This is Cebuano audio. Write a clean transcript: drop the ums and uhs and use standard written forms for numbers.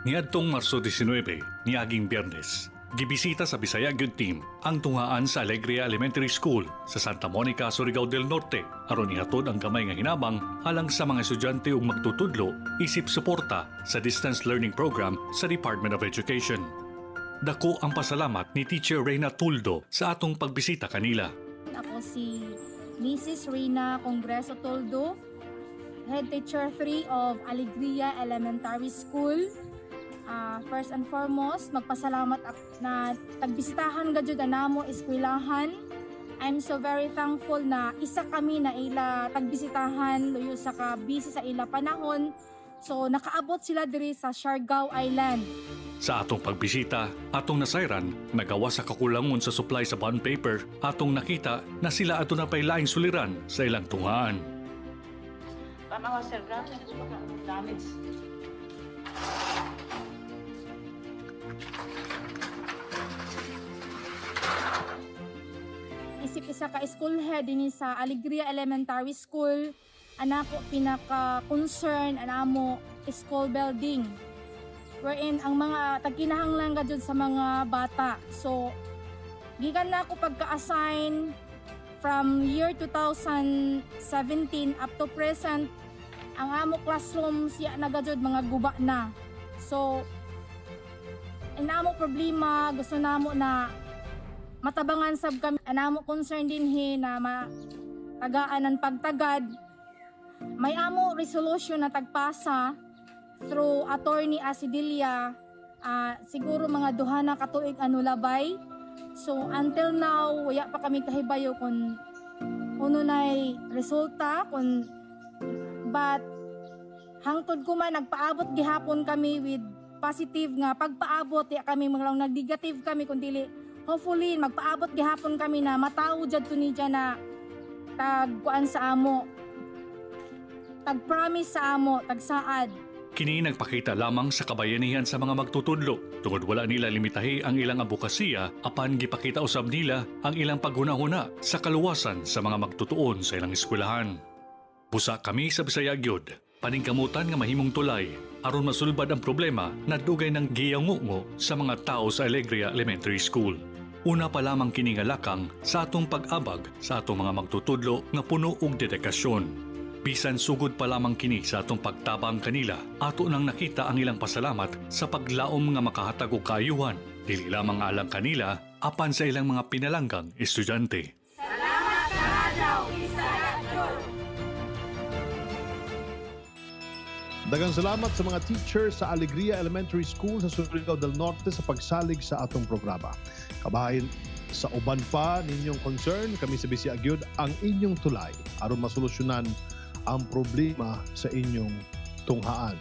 Niadtong Marso 19, niaging Biyernes, gibisita sa Bisaya Gyud Team ang tunghaan sa Alegria Elementary School sa Santa Monica, Surigao del Norte aron ihatod ang gamay nga hinabang alang sa mga estudyante ug magtutudlo isip suporta sa distance learning program sa Department of Education. Dako ang pasalamat ni Teacher Reyna Tuldo sa atong pagbisita kanila. Ako si Mrs. Reyna Congreso Toldo, Head Teacher 3 of Alegria Elementary School. First and foremost, magpasalamat na tagbisitahan ga jud namo eskwelahan. I'm so very thankful na isa kami na ila tagbisitahan luyo sa ka busy sa ila panahon. So nakaabot sila diri sa Siargao Island. Sa atong pagbisita, atong nasayran, nagawa sa kakulangon sa supply sa bond paper, atong nakita na sila aduna pay laing suliran sa ilang tunghaan. Tanawa, sir, grabe na damage. Isip isa ka school head dinhi sa Alegria Elementary School, anako pinaka concern anamo school building wherein ang mga tagkinahanglan ka jud sa mga bata. So gikan na ako pagka-assign from year 2017 up to present, ang amo classroom siya na jud mga guba na. So inamo problema, gusto namo na matabangan sab kami. Anamo concern dinhi na matagaan ang pagtagad. May amo resolution na tagpasa through Attorney Asidilia, siguro mga 2 na katuig ano labay. So until now, wala pa kami kahibayo kung uno nay resulta kung, but hangtod ko man nagpaabot gihapon kami with positive nga pagpaabot. Di kami mga nag-negative kami kung dili, hopefully magpaabot gihapon kami na matawo jud to ni na tag kuan sa amo, tag promise sa amo, tagsaad. Kini nagpakita lamang sa kabayanihan sa mga magtutudlo tungod wala nila limitahi ang ilang abokasiya, apan gipakita usab nila ang ilang paghunahuna sa kaluwasan sa mga magtutuon sa ilang eskwelahan. Busa kami sa Bisaya Gyud, paningkamutan nga mahimong tulay aron masulbad ang problema na dugay ng giyangungo sa mga tao sa Alegria Elementary School. Una pa lamang kini nga lakang sa atong pag-abag sa atong mga magtutudlo nga puno og dedikasyon. Bisan sugod pa lamang kini sa atong pagtabang kanila, ato nang nakita ang ilang pasalamat sa paglaom nga makahatag og kaayuhan, dili lamang alang kanila, apan sa ilang mga pinalanggang estudyante. Salamat kaadlaw, Bisaya Gyud! Daghang salamat sa mga teachers sa Alegria Elementary School sa Surigao del Norte sa pagsalig sa atong programa. Kabahin sa uban pa ninyong concern, kami sa Bisaya Gyud ang inyong tulay aron masolusyonan ang problema sa inyong tunghaan.